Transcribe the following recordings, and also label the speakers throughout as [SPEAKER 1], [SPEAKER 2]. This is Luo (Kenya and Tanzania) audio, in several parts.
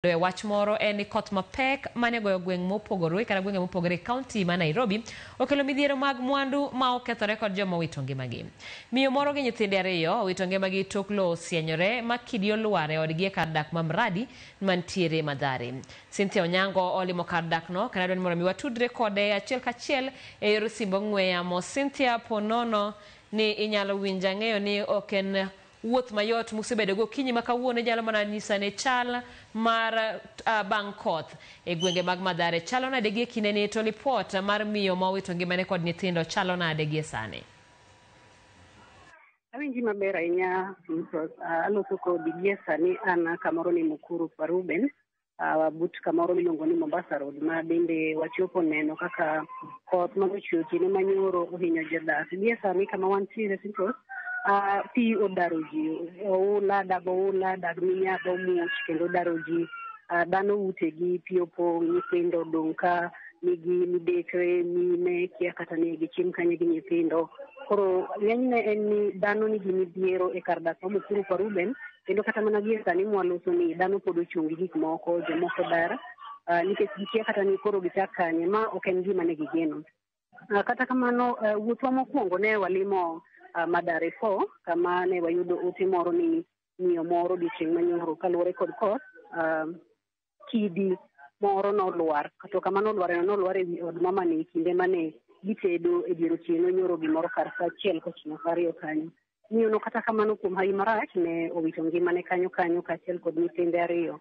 [SPEAKER 1] E wach moro en ni koth mapek mane goyo gweng' mopogore kata gwenge mopogore e kaunti ma Nairobi okelo midhiero mag mwandu ma okethore kod joma owito ngimagi. Miyo moro gi nyithinde ariyo owito ngimagi tok lowo osienyore ma kidi olwar e odgi e kar dak ma Mradi mantiere Mathare. Cynthia Onyango olimo kar dak no kendo adwaro ni mondo mi watudre kode achiel kachiel e yor simb ong'we yamo. Cynthia, ponono ni inyalo winja, ang'eyo ni ok en wuoth mayot musebedo go okinyi ma kawuono. Inyalo mana nyisa ne chal mar bang' koth e gwenge mag Mathare chalo nade gi e kinde ni, to lipot mar miyo ma owito ngimane kod nyithindo chalo nade gi e sani?
[SPEAKER 2] Awinji maber ahinya, aloso kodi gie sani. An kamoro ni Mukuru kwa Ruben, but kamoro miluongo ni Mombasa Road, ma bende wachopo neno kaka koth manochwe otieno manyoro ohinyo jodak. Gie sani kama wantiere, Simpros, pi odaro ji, oula dag, oula dag minyaga omuoch kendo odaro ji, dhano utegi pi opong', nyithindo odong' ka nigi midekre, mine kia kata ni gichiem kanye gi nyithindo. Koro ng'enyne en ni dhano nigi midhiero e kar dak ma Mukuru kwa Ruben, kendo kata mana gie sani mwaloso ni dhano pod ochung' gi gik moko, jomoko dar nikech gikia kata ni koro gichak kanye. Ma ok en gima ne gigeno. Kata kamano, wuothwa mokwongo ne walimo Mathare 4, kama ne wayudo ote moro ni miyo moro odiochieng' manyoro kaluwore kod koth, kidi moro nolwar, to kama nolwareno nolwar e wi od mamani e kinde mane gitedo e dier otieno nyoro gimoro kar sa 1 kochimo sa 2 kanyo. Miyono kata kamano, kuom hawi marach, ne owito ngimane kanyo kanyo kaachiel kod nyithinde ariyo.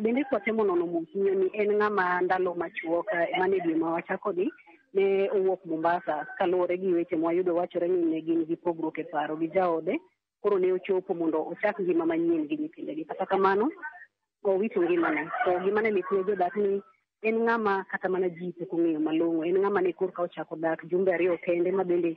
[SPEAKER 2] Bende kwatemo nono mos, miyo ni en ng'ama ndalo machuok mane dwe ma wachako ni ne owuok Mombasa kaluwore gi weche mwayudo, wachore ni ne gin gi pogruok e paro gi jaode, koro ne ochopo mondo ochak ngima manyien gi nyithindegi. Kata kamano owito ngimane. To gima ne lit ne jodak ni en ng'ama kata mana ji pok ong'eyo malong'o, en ng'ama ne korka ochako dak jumbe 2 kende, ma bende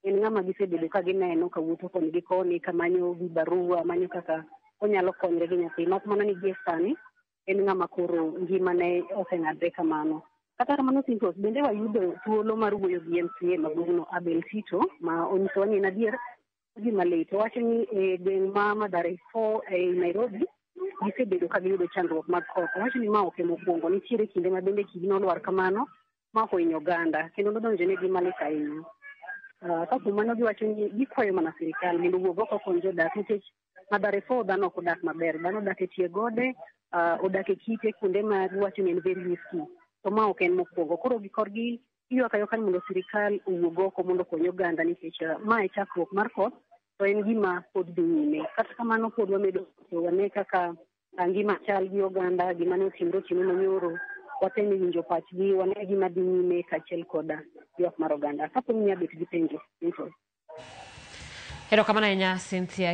[SPEAKER 2] en ng'ama gisebedo ka gineno ka wuotho koni gi koni ka manyo vibarua, manyo kaka onyalo konyre gi nyathi, mak mana ni gie sani en ng'ama koro ngimane oseng'adre kamano. Kata kamano, Simpros, bende wayudo thuolo mar wuoyo gi MCA ma gweng'no, Abel Tito, ma onyisowa ni en adier gima lit. Owacho ni e gweng' ma Mathare 4 ei Nairobi gisebedo ka giyudo chandruok mag koth. Owacho ni ma ok e mokwongo, nitiere kinde ma bende kidi nolwar kamano ma ohinyo oganda kendo nodonjo negi malit ahinya. Ka kuom mano giwacho ni gikwayo mana sirikal mondo owuog oko okony jodak, nikech Mathare 4 dhano ok odak maber, dhano odak e tie gode, odak e kite kuonde ma giwacho ni en very risky, to ma ok en mokwongo. Koro korgi ywak aywaka ni mondo sirikal owuog oko mondo okony oganda, nikech ma e chakruok mar koth to en gima pod dhi nyime. Kata kamano pod wamedo wane kaka ngima chal gi oganda, gima ne otimre otieno manyoro, watemo winjo pachgi, wane gima dhi nyime kaachiel koda ywak mar oganda. Kapo ni inya bet gi penjo, Info.
[SPEAKER 1] Erokamano ahinya, Cynthia.